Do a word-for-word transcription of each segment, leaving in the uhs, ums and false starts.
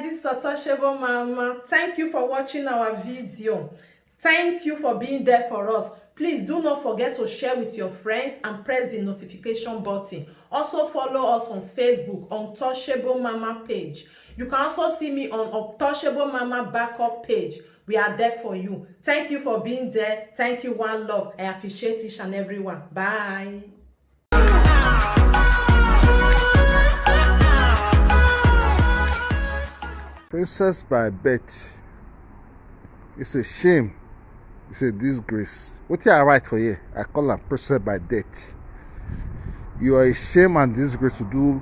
This is Untouchable Mama. Thank you for watching our video. Thank you for being there for us. Please do not forget to share with your friends and press the notification button. Also follow us on Facebook, Untouchable Mama page. You can also see me on Untouchable Mama backup page. We are there for you. Thank you for being there. Thank you, one love. I appreciate each and every one. Bye. Princess by birth. It's a shame. It's a disgrace. What I write for here, I call her princess by death. You are a shame and disgrace to do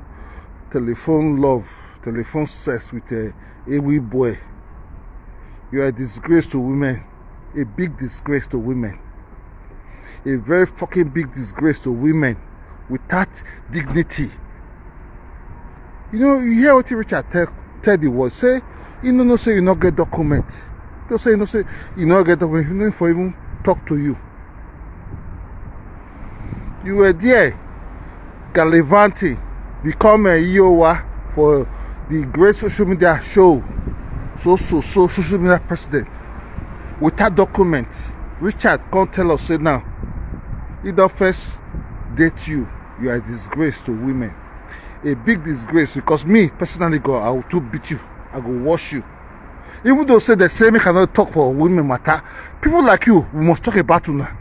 telephone love, telephone sex with a Ewi boy. You are a disgrace to women, a big disgrace to women, a very fucking big disgrace to women without dignity. You know, you hear what Richard tell, tell the world, say, you know, no say you not get document. Don't say you know say you not get document, you know for even talk to you. You were there gallivanting, become a E O A for the great social media show, so so so social media president, without document. Richard can't tell us say now he don't first date you. You are a disgrace to women, a big disgrace, because me personally, God, I will too beat you. I go wash you. Even though say the same cannot talk for women matter, people like you, we must talk about una.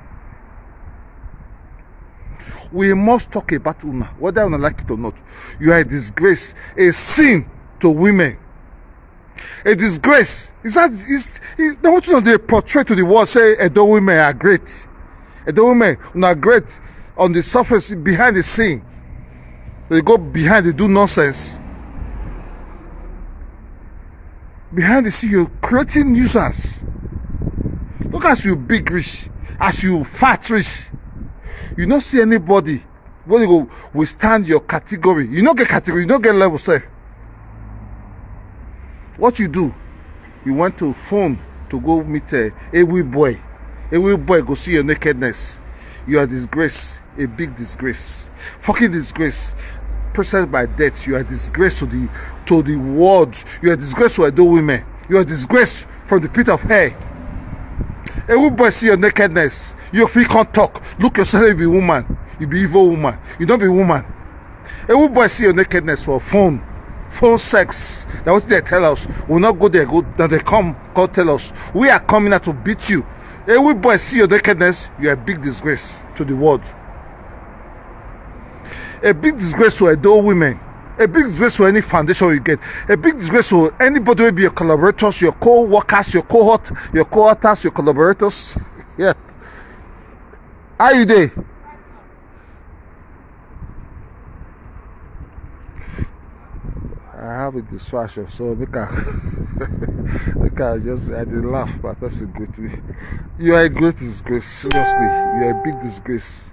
We must talk about una, whether una like it or not. You are a disgrace, a sin to women. A disgrace. Is that is is that what you know they portray to the world? Say Edo women are great. Edo women una great on the surface, behind the scene. They go behind, they do nonsense. Behind the scene, you're creating nuisance. Look as you big rich, as you fat rich. You don't see anybody when you go withstand your category. You don't get category, you don't get level self. What you do? You went to phone to go meet a Ewi boy. Ewi boy go see your nakedness. You are disgrace, a big disgrace, fucking disgrace. Process by death. You are disgrace to the to the world. You are disgrace to Edo women. You are disgrace from the pit of hell. Ewi boy see your nakedness. You feel can't talk. Look yourself, you be woman. You be evil woman. You don't be woman. Ewi boy see your nakedness for phone, phone sex. Now what they tell us? We not go there. Go now. They come, come tell us we are coming out to beat you. Ewi boy see your nakedness. You are a big disgrace to the world. A big disgrace to Edo women. A big disgrace to any foundation you get. A big disgrace to anybody will be your collaborators, your co-workers, your cohort, your co-authors, your collaborators. Yeah. How you dey? I have a distraction, so make I make I just I dey laugh, but person greet me. You are a great disgrace, seriously. You are a big disgrace.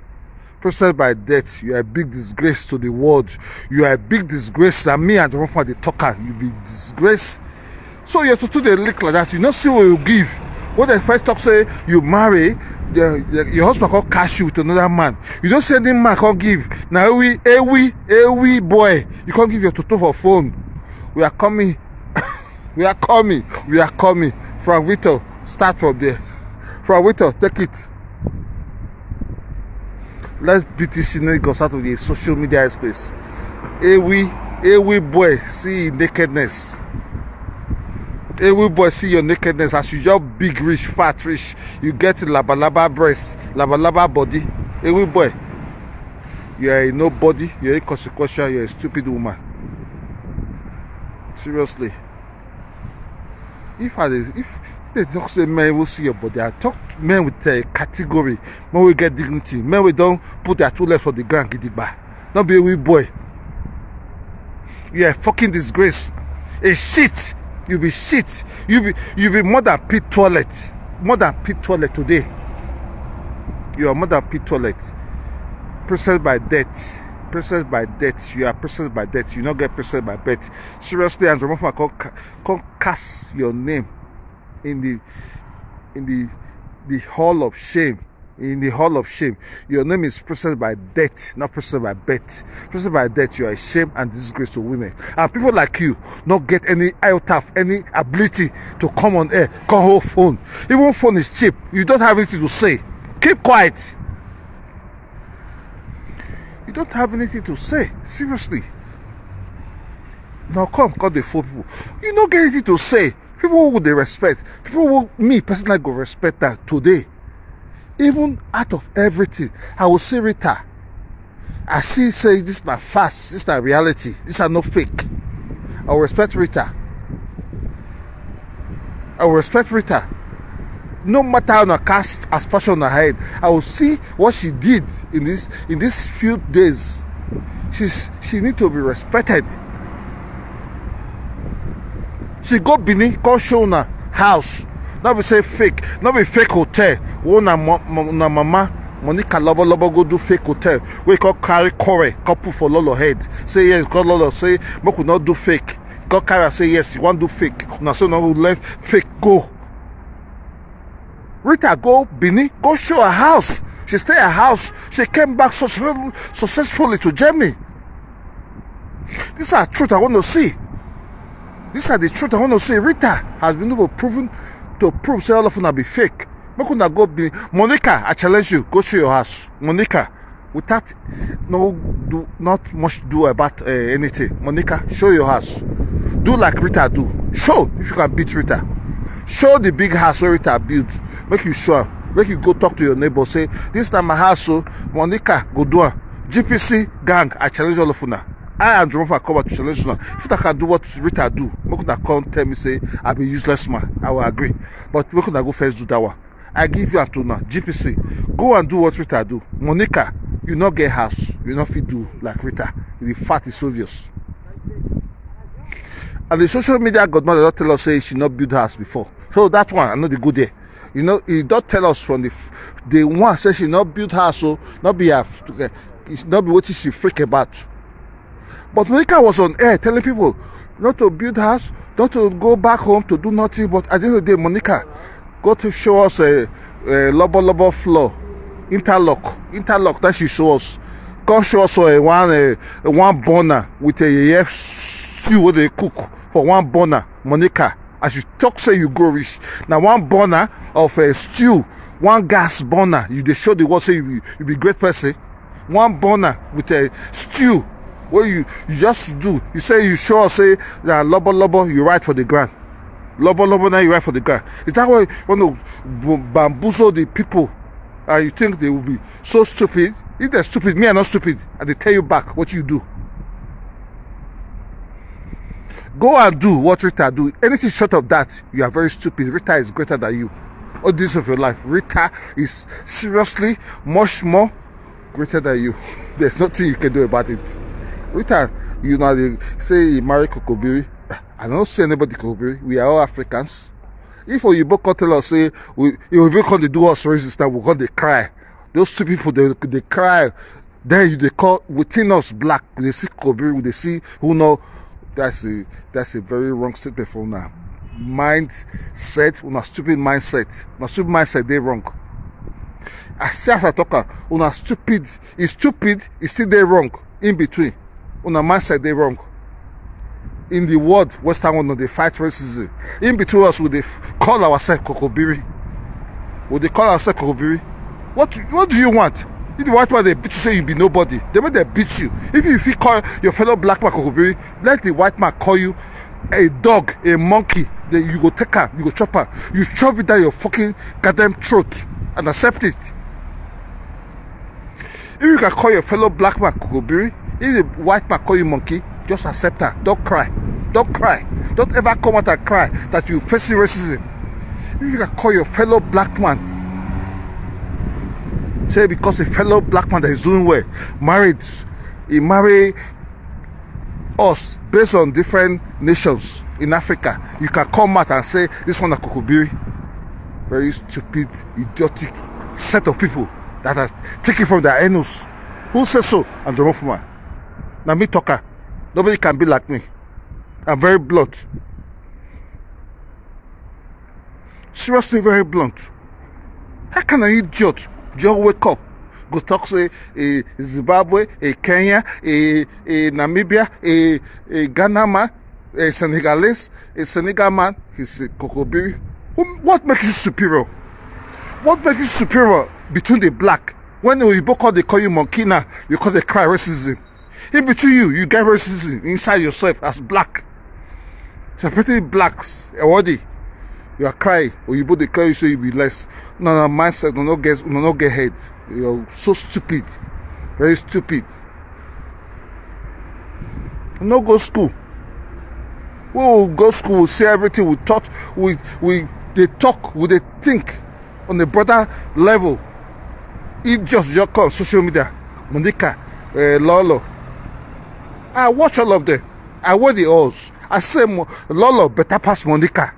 Process by death, you are a big disgrace to the world. You are a big disgrace. And me and Jehovah the talker, you be disgrace. So your tutu dey look like that. You know, see what you give. When they first talk say you marry, the, the, your husband come catch you with another man. You don't see any man come give. Now we, Ewi, Ewi boy, you can't give your tutu for phone. We are coming. We are coming. We are coming. Frank Victor, start from there. Frank Victor, take it. Let's beat this in Lagos out of the social media space. Ewi, Ewi boy, see nakedness. Ewi boy, see your nakedness. As you just big, rich, fat, rich, you get labalaba breast, labalaba body. Ewi boy, you are a nobody. You're inconsequential. You're a stupid woman. Seriously. If I dey, if they talk say men will see your body, I talk men with a category. Men will get dignity. Men will don't put their two legs on the ground, gidigba. Not be a weak boy. You are a fucking disgrace. A shit. You be shit. You be you be more than pit toilet. More than pit toilet today. You are more than pit toilet. Process by death. Process by death. You are process by death. You not get process by birth. Seriously, and Ramaphosa come, come cast your name in the in the the hall of shame. in the hall of shame. Your name is preceded by death, not preceded by birth. Preceded by death, you are a shame and disgrace to women. And people like you not get any iota of any ability to come on air, call whole phone. Even phone is cheap. You don't have anything to say. Keep quiet. You don't have anything to say. Seriously. Now come, call the four people. You don't get anything to say. People who they respect. People who me personally go respect that today. Even out of everything, I will say Rita. I see say this na fast, this na reality, this are not fake. I will respect Rita. I will respect Rita. No matter how na cast aspersion on her head, I will see what she did in this in these few days. She's she need to be respected. She go Benin, come show una house. No be say fake, no be fake hotel. Wey una mo- mo- una mama Monica Lobo Lobo go do fake hotel. Wey come carry quarrel, come put for Lolo head. Say yes, come Lolo say make we no do fake. Come carry am say yes, you wan do fake. Una say una go let fake go. Rita go Benin, go show her house. She stay her house. She came back successful, successfully to Germany. These are truth I want to see. These are the truth I want to see. Rita has been able proven to prove say all of una be fake. Make una go be Monica. I challenge you. Go show your house, Monica. Without no do not much do about uh, anything. Monica, show your house. Do like Rita do. Show if you can beat Rita. Show the big house where Rita built. Make you show am. Make you go talk to your neighbor. Say this na my house. So Monica, go do am. G P C gang, I challenge all of una. I and Jehovah come out to challenge una. If una can do what Rita do, make una come tell me say I be useless man. I will agree. But make una go first do that one. I give you Antona, G P C. Go and do what Rita do. Monica, you not get house. You not fit do like Rita. The fact is obvious. And the social media godmother don't tell us say she not build house before. So that one, I know the good there. You know, he don't tell us from the f- the one say she not build house, so not be a, it's not be what she freak about. But Monica was on air telling people not to build house, not to go back home to do nothing. But at the end of the day, Monica got to show us a, a lobo lobo floor, interlock, interlock that she show us. Come show us a one a, a one burner with a yeye stew wey dey cook for one burner. Monica, as you talk say you grow rich, na one burner of a stew, one gas burner, you dey show the world say you be, you be great person. One burner with a stew wey you, you just do. You say you sure say na lobo lobo you write for the ground. Lobo lobo now you write for the ground. Is that why you want to bamboozle the people? And you think they will be so stupid? If they're stupid, me I'm not stupid. And they tell you back what you do. Go and do what Rita do. Anything short of that, you are very stupid. Rita is greater than you. All this of your life, Rita is seriously much more greater than you. There's nothing you can do about it. Rita, you know they say you marry Kokobiri. I don't see anybody Kokobiri. We are all Africans. If Oyibo come tell us say we Oyibo come dey do us racist now, we come dey cry. Those two people they they cry. Then you dey call within us black. We dey see Kokobiri, we dey see who know. That's a that's a very wrong statement from now. Mindset, una stupid mindset. Una stupid mindset dey wrong. I see as I talk am, una stupid, e stupid, e still dey wrong. In between, una mindset dey wrong. In the world, Western world, no dey fight racism. In between us, we dey call ourselves Kokobiri. We dey call ourselves Kokobiri. What what do you want? If the white man dey beat you, say you be nobody. They make they beat you. If you fit call your fellow black man Kokobiri, let the white man call you a dog, a monkey. Then you go take am, you go chop am. You chop it down your fucking goddamn throat and accept it. If you can call your fellow black man Kokobiri, if the white man call you monkey, just accept that. Don't cry. Don't cry. Don't ever come out and cry that you facing racism. If you can call your fellow black man, say because a fellow black man that is doing well, married, he marry us based on different nations in Africa, you can come out and say this one na Kokobiri. Very stupid, idiotic set of people that are taking from their anus. Who says so? Andrew Mofuma. Now me talker. Nobody can be like me. I'm very blunt. Seriously, very blunt. How can an idiot Just wake up, go talk say a Zimbabwe, a Kenya, a, a Namibia, a, a Ghana man, a Senegalese, a Senegal man, he's a Kokobiri. Who- What makes you superior? What makes you superior between the black? When Oyibo call, they call you monkey now, you call the cry racism. In between you, you get racism inside yourself as black. Separating blacks, Ewodi, you are crying. Oyibo, they call you so you be less. No, no, mindset, no, no get, no, no get head. You're so stupid, very stupid. No go school. We will go school, we see everything, we talk, we, we, they talk, we they think on a broader level. It just, just come social media. Monica, uh, Lolo. I watch all of them. I wear the odds. I say Mo- Lolo better pass Monica.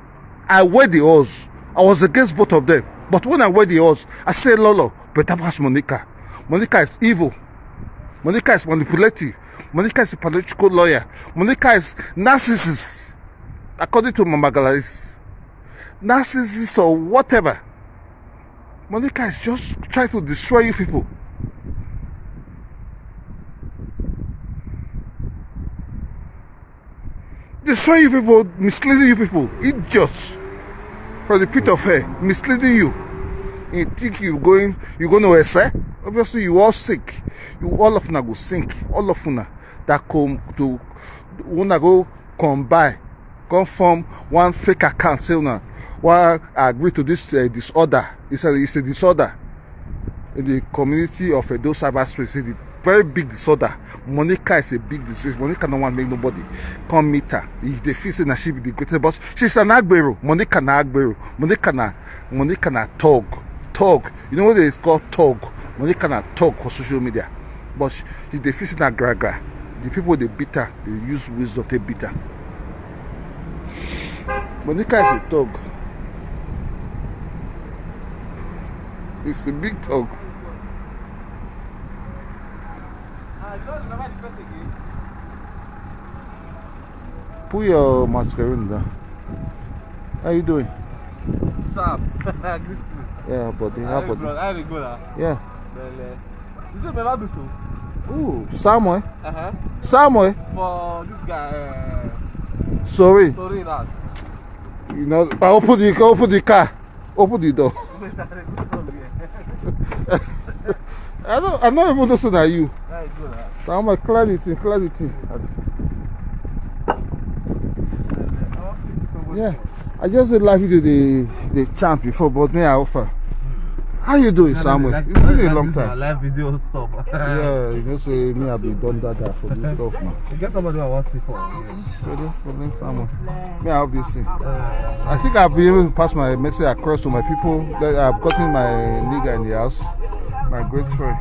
I wear the odds. I was against both of them. But when I wear the odds, I say Lolo better pass Monica. Monica is evil. Monica is manipulative. Monica is a political lawyer. Monica is narcissist. According to Mama Galalis, narcissist or whatever. Monica is just trying to destroy you people. Destroy you people, misleading you people, idiots. From the pit of hell, misleading you. You think you going, you going to S I? Obviously, you all sick. You all of una go sink. All of una that come to una go come by, come form one fake account. Say una, why agree to this uh, disorder? It's a, it's a disorder in the community of Edo cyberspace. It's a very big disorder. Monica is a big disease. Monica no want make nobody come meet her. If they feel say na she be the greatest, but she's an agbero. Monica na agbero. Monica na Monica na thug. Thug. You know what they call thug? Monica na thug for social media. But she, she dey feel say na gra gra. The people they beat her, they use wisdom to beat her. Monica is a thug. It's a big thug. Put your masquerade down. How you doing? Sam, good food. Yeah, buddy. How How you body? Bro? How you go now? Yeah. Well, uh, you say Baba Bisu? Ooh, Samuel. Uh-huh. Samuel. For this guy. Uh, Sorry. Sorry, that. You know, I open the, open the car. Open the door. I don't, I don't even know say na you. Now my clarity, clarity. Yeah, I just did live video the the chant before, but me I offer. How you doing, Samuel? It's been a long time. Live video stuff. Yeah, you know say me I be done that for this stuff now. You get somebody I want to see for. Brother, brother, Samuel. Me I have this thing. I think I've been able to pass my message across to my people. That I've gotten my nigga in the house, my great friend.